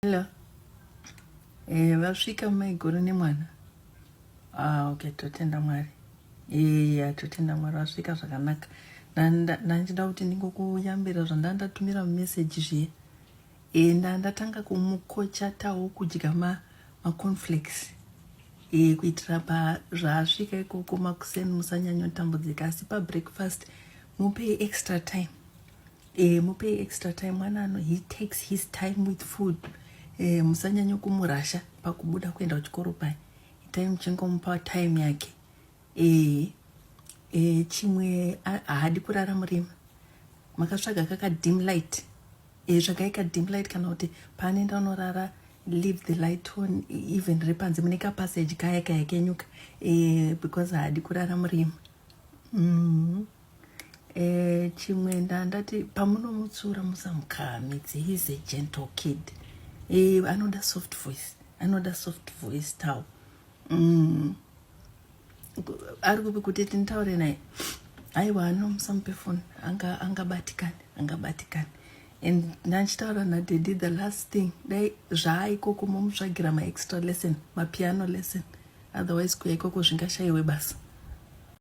Hello. Eh, vasvika maiguru nemwana. Ah, okay, totenda Mwari. Eh, totenda Mwari vasvika zvakanaka. Ndandichida kuti ndingokuyambira zvandandatumira message zviye. Eh, ndandatanga kumukocha tawo kudya ma ma cornflakes. Eh, kuitira pa zvaasvika ikoko makuseni musanyanyotambudzika asi pa breakfast mupei extra time. Eh, mupei extra time mwana ano he takes his time with food. Eh, musanyanya kumurasha pakubuda kuenda kuchikoro pai. Itai muchingomupa time yake. Eh, eh, chimwe haadi kurara murima. Makatsvaga kaka dim light. Eh, tsvagai ka dim light kana kuti paanoenda unorara leave the light on even repanze mune kapassage kaya kaya kenyuka eh, because haadi kurara murima. Eh, chimwe ndandati pamunomutsura musamukahamidze. He is a gentle kid. Eh, anoda soft voice, anoda soft voice tau. Ari kupi kuti tinitaure naye? Aiwa, ano musamupe foni, angabatikane, angabatikane. And ndanchitaura nadaddy, the last thing, dai zvaaikoko momutsvagira maextra lesson, mapiano lesson, otherwise kuya ikoko zvingashayiwe basa.